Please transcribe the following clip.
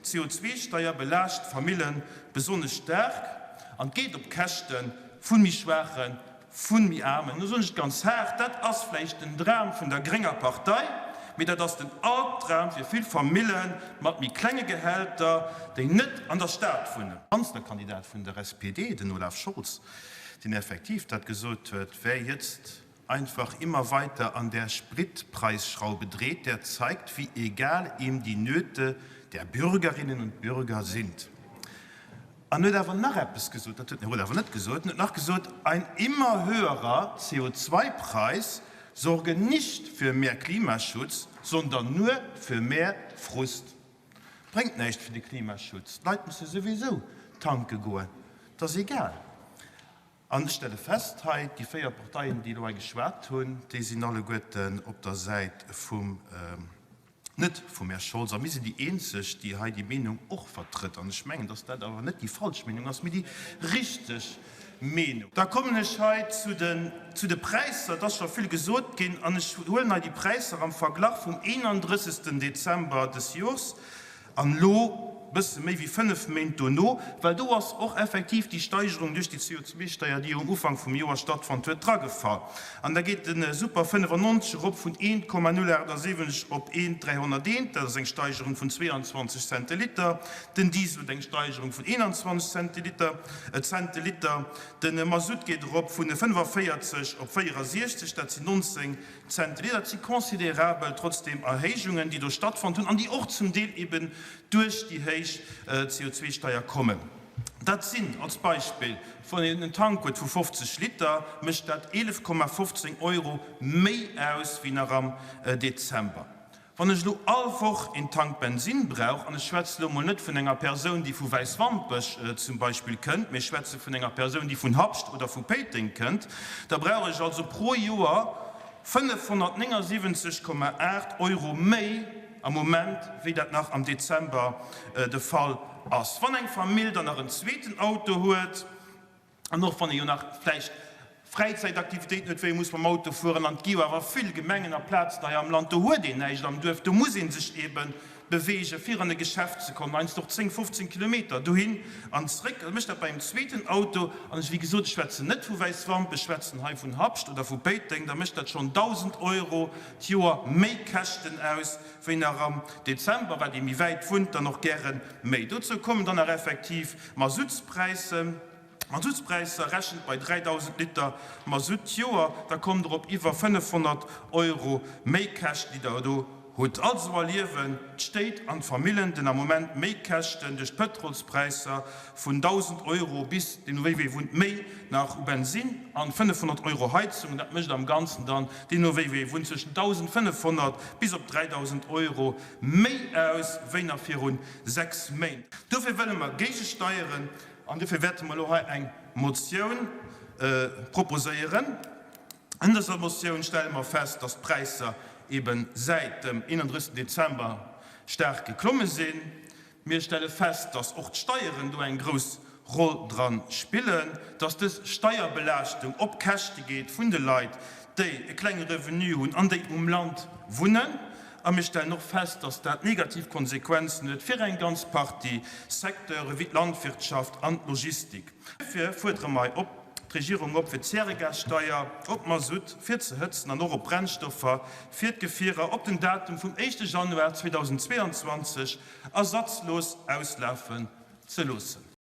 D'CO2-Steier belaascht d'Famille besonnesch staark an geet op d'Käschte vu méi Schwaachen, vu méi Aarmen. Do soen ech et ganz haart, Dat ass vläicht den Dram vun der grénger Partei, mee dat ass den Albdram fir vill Famille mat méi klenge Gehälter, déi net an der Stad wunnen. Kanzlerkandidat vun der SPD, den Olaf Scholz, deen effektiv dat gesot huet, Wer jetzt einfach immer weiter an der Spritpreisschraube dreht, der zeigt, wie egal ihm die Nöte der Bürgerinnen und Bürger sind. An huet awer nach eppes gesot, dat huet den Här Roth awer net gesot, en huet nach gesot, Ein immer höherer CO2-Preis sorge nicht für mehr Klimaschutz, sondern nur für mehr Frust. Bréngt näischt fir de Klimaschutz, d'Leit musse souwisou tanke goen, 't ass egal. An ech stelle fest hei, déi 4 Parteien, déi elo hei geschwat hunn, déi sinn alleguerten op der Säit vum, net vum Här Scholz. A mir sinn déi eenzeg, déi hei déi Meenung och vertrëtt. An ech mengen, dass dat awer net déi falsch Meenung ass, mee déi richteg Meenung. Da kommen ech hei zu den, zu de Präisser. Et ass scho vill gesot ginn. An ech huelen hei déi Präisser am Verglach vum 31. Dezember des Jors. An elo, bësse méi wéi 5 Méint dono, well do ass och effektiv déi Steigerung duerch déi CO2-Steier, déi jo um Ufank vum Joer stattfonnt huet, dragefall. An da geet de Super 95 erop vun 1,078 op 1,301, dat ass eng Steigerung vun 22 Cent de Liter. Den Diesel huet eng Steigerung vun 21 Cent de Liter, Cent de Liter. De Masutt geet erop vun 45 op 64, dat sinn 19 Cent. Dat si considerabel trotzdeem Erhéijungen, déi do stattfonnt hunn an déi och zum Deel eben duerch déi héich CO2-Steier kommen. Dat sinn als Beispill, wann een en Tank huet vu 50 Liter, mécht dat 11,15 Euro méi aus wéi nach am Dezember. Wann ech elo all Woch een Tank Bensinn brauch, an ech schwätze elo mol net vun enger Persoun, déi vu Wäiswampech zum Beispill kënnt, mee ech schwätze vun enger Persoun, déi vun Habscht oder vu Péiteng kënnt, da brauch ech also pro Joer 579,8 Euro méi am Moment, wéi dat nach am Dezember de Fall ass. Wann eng Famill dann nach en zweeten Auto huet, An och wann ee jo nach vläicht Fräizäitaktivitéiten huet, wou ee muss mam Auto fueren, an et gi jo awer vill Gemengen a Plazen hei am Land, do huet een näischt am Duerf, do muss ee sech eebe beweegen, fir an e Geschäft ze kommen, heiansdo och 10, 15 Kilometer dohin an zréck. Da mécht dat bei engem zweeten Auto, an ech, wéi gesot, ech schwätzen net vu Wäiswampech, ech schwätzen hei vun Habscht oder vu Péiteng, da mécht dat schonn 1.000 Euro d'Joer méi Käschten aus wéi nach am Dezember. Wat ee méi wäit wunnt, dann och gäre méi. Dozou kommen dann nach effektiv Mazoutspräisser. Mazoutspräisser, Rechent bei 3.000 Liter Mazout d'Joer, da kommt der op iwwer 500 Euro Méikäschten, déi der do hutt. Also erliewen d'Stéit an d'Famillen den Ament Méikäschten duerch d'Pëtrolspräisser vun 1.000 Euro bis, deemno wéi wee wunnt, méi nach u Bensinn an 500 Euro Heizung. Dat mécht am Ganzen dann, deemno wéi wee wunnt, zwëschen 1.500 bis op 3.000 Euro méi aus wéi nach virun 6 Méint. Dofir wëlle mer géigesteieren an dofir wäerte mer elo hei eng Motioun proposéieren. An dëser Motioun stelle mer fest, dass d'Präisser ebe säit dem 31. Dezember staark geklomme sinn. Mir stelle fest, dass och d'Steieren do eng grouss Roll dran spillen, dass dës Steierbelaaschtung op Käschte geet vun de Leit, déi e klenge Revenu hunn an déi um Land wunnen. A mir stellen och fest, dass dat negativ Konsequenzen huet fir eng ganz Partie Secteure wéi d'Landwirtschaft an d'Logistik. Duerfir fuerdere mer op d'Regierung op, fir d'Zäregassteier op Masutt fir ze hëtzen an och op Brennstoffer fir d'Gefierer op den Datum vum éischte Januar 2022 ersatzlos auslafen ze loossen.